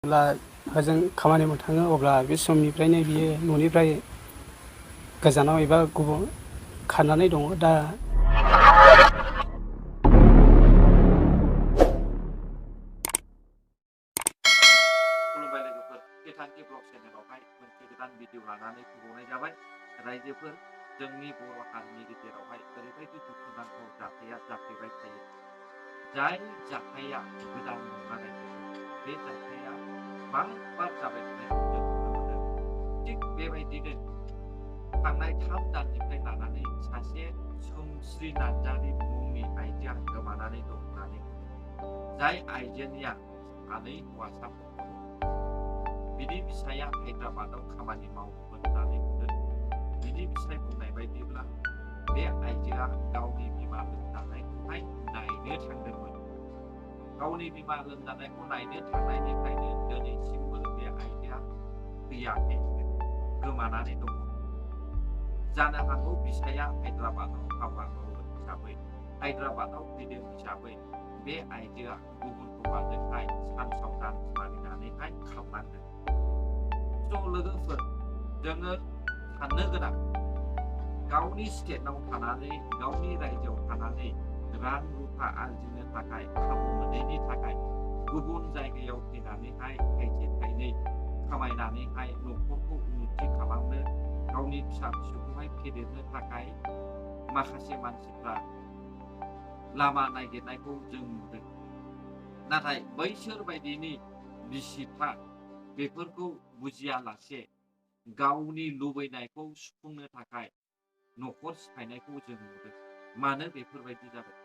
जेब्ला हजों खामानि मावनो थाङो अब्ला बे समनिफ्रायनो बियो न'निफ्राय गोजानाव एबा गुबुन खारनानै दङ। दा खुलुमबाय लोगोफोर, केटांकि ब्लग चेनेलावहाय मोनसे गोदान भिडिअ लानानै फैबावनाय जाबाय। रायजोफोर, जोंनि बर' हारिनि गेजेरावहाय ओरैबायदि दुखुनांथाव जाथाया जाफ्लेबाय थायो। जाय जाथाया गोदान नङा रायजोफोर, बे जाथाया बारंबार जाबाय थानायखौ जों नुनो मोनो। थिग बेबायदिनो थांनाय 3 दाननिफ्राय लानानै सासे सोमस्रि नार्जारि मुंनि आइजोआ गोमानानै दं होननानै बुंदों। जाय आइजोनिया 2 हौवासाफोर दङ। बिनि फिसाया हायद्राबादाव खामानि मावोमोन होननानै बुंदों। बिनि फिसाय बुंनाय बायदिब्ला बे आइजोआ गावनि बिमा लोमजानायखौहाय नायनो थांदोंमोन। गावनि बिमा लोमजानायखौ नायनो थांनायनिफ्रायनो दिनैसिमबो बे आइजोआ फैयाखै, गोमानानै दङ। जानो हागौ फिसाया हायद्राबादाव हाबा मावो हिसाबै, हायद्राबादाव फैदों हिसाबै बे आइजोआ गुबुन हौवाजोंहाय सानसाव दान्स मारिनानैहाय खारलांदों। लोगोफोर, जोङो साननो गोनां, गावनि स्टेटआव थानानै, गावनि रायजोआव थानानै रां रुफा आरजिनो थाखाय खाबु मोनैनि थाखाय गुबुन जायगायाव फैनानैहाय थाइसे थाइनै खामायनानैहाय न'खरखौ उन्नति खालामनो, गावनि फिसा फिसौखौहाय फेदेरनो थाखाय माखासे मानसिफ्रा लामा नागिरनायखौ जों नुदों। नाथाय बैसोर बायदिनि बिसिफ्रा बेफोरखौ बुजियालासे गावनि लुबैनायखौ सुफुंनो थाखाय न'खर सिफायनायखौ जों नुदों। मानो बेफोरबायदि जाबाय?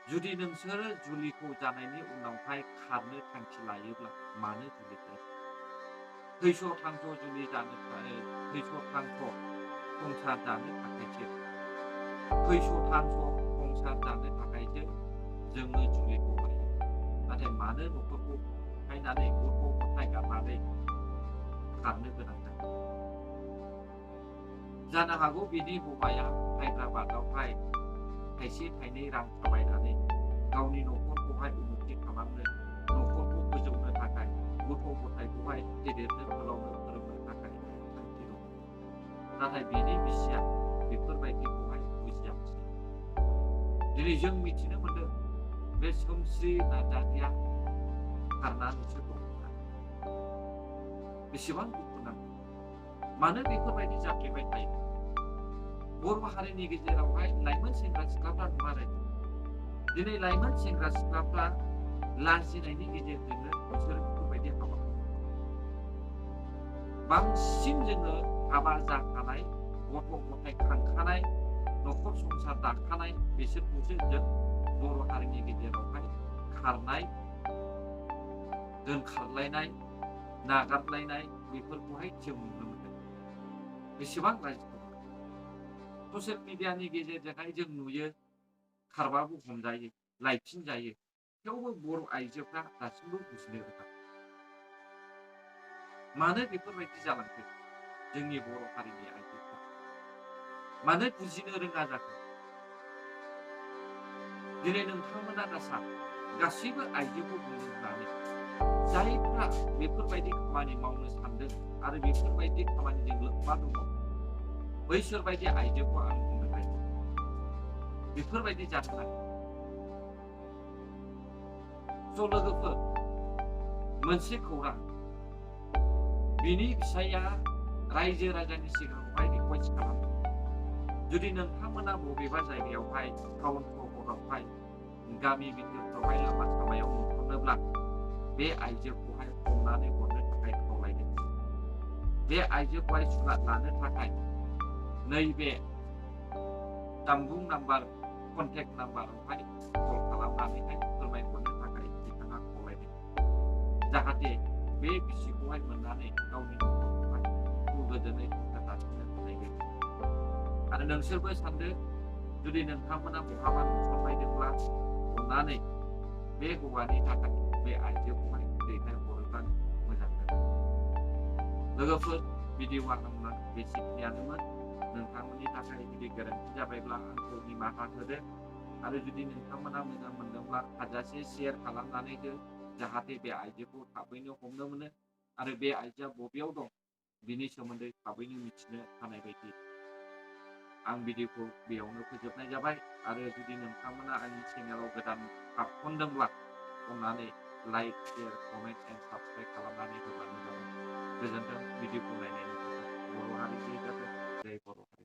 जुदि नोंसोरो जुलिखौ जानायनि उनावहाय खारनो थांखि लायोब्ला मानो जुलि जायो? थैस' थांस' जुलि जानो थैस' थांस' संसार जानो थाखायसो, थैस' थांस' संसार जानो थाखायसो जोङो जुलिखौ लायो। नाथाय मानो न'खरखौ सिफायनानै गथ' गथाय गारनानै खारनो गोनां जायो? जानो हागौ बिनि हौवाया हायद्राबादावहाय थाइसे थाइनै रां खामायनानै गावनि न'खरखौहाय उन्नति खालामनो, न'खरखौ फोजौनो थाखाय, गथ' गथायखौहाय फेदेरनो फोलावनो फोरोंनो थाखाय थांखि दङ। नाथाय बिनि बिसिया बेफोरबायदिखौहाय बुजियाखिसै। दिनै जों मिथिनो मोनदों बे सोमस्रि नार्जारिया खारनानैसो दं होननानै। बेसेबां दुखुनांथाव! मानो बेफोरबायदि जाफ्लेबाय थायो? बर' हारिनि गेजेरावहाय लाइमोन सेंग्रा सिख्लाफ्रा नुमारो। दिनै लाइमोन सेंग्रा सिख्लाफ्रा लाजिनायनि गेजेरजोंनो बिसोर बेफोरबायदि हाबाखौ मावो। बांसिन जोङो हाबा जाखानाय, गथ' गथाय खांखानाय, न'खर संसार दाखानाय बिसोरखौसो जों बर' हारिनि गेजेरावहाय खारनाय, दोनखारलायनाय, नागारलायनाय बेफोरखौहाय जों नुनो मोनदों। बेसेबां लाजिथाव! ससियेल मिडियानि गेजेरजोंहाय जों नुयो खारबाबो हमजायो, लायफिनजायो। थेवबो बर' आइजोफ्रा दासिमबो बुजिनो रोङा। मानो बेफोरबायदि जालांखो जोंनि बर' हारिनि आइजोफ्रा? मानो बुजिनो रोङा जाखो? दिनै नोंथांमोना गासैबो आइजोखौ बुंनो होननानै, जायफ्रा बेफोरबायदि खामानि मावनो सानदों आरो बेफोरबायदि खामानिजों लोब्बा दङ, बैसोरबायदि आइजोखौ आं बुंनो नागिरो, बेफोरबायदि जानो नाङा। लोगोफोर, मोनसे खौरां, बिनि फिसाया रायजो राजानि सिगाङावहाय रिकुवेस्ट खालामदों। जुदि नोंथांमोना बबेबा जायगायावहाय, टाउन सहरावहाय, गामि बिथोरफ्रावहाय लामा सामायाव नुसनोब्ला बे आइजोखौहाय हमनानै हरनो थाखाय खावलायदों। बे आइजोखौहाय सुलाद लानो थाखाय नैबे जानबुं नाम्बार, कन्टेक्ट नाम्बारावहाय कल खालामनानैहाय फोरमायहरनो थाखाय बिथाङा खावलायदों। जाहाथे बे बिसिखौहाय मोननानै गावनि न'खरखौहाय गोजोनै संसार जासिनो हानाय बायदि। आरो नोंसोरबो सानदो, जुदि नोंथांमोना बहाबा नुसनबायदोंब्ला अननानै बे हौवानि थाखाय बे आइजोखौहाय दैथायहरोब्लानो मोजां जागोन। लोगोफोर, भिडिअआ आंना बेसिकनियानोमोन। नोंथांमोननि थाखाय जुदि गोरोन्थि जाबायब्ला आंखौ निमाहा होदो। आरो जुदि नोंथांमोना मोजां मोनदोंब्ला हाजासे शेयार खालामनानै हो। जाहाथे बे आइजोखौ थाबैनो हमनो मोनो आरो बे आइजोआ बबेयाव दं बिनि सोमोन्दै थाबैनो मिथिनो हानाय बायदि आं भिडिअखौ बेयावनो फोजोबनाय जाबाय आरो जुदि नोंथांमोना आंनि चेनेलाव गोदान हाबसनदोंब्ला अननानै like share comment and subscribe खालामनानै होबानो जाबाय। गोजोन्थों भिडिअखौ नायनायनि थाखाय। बर' हारि जय जाथों, जय बर' हारि।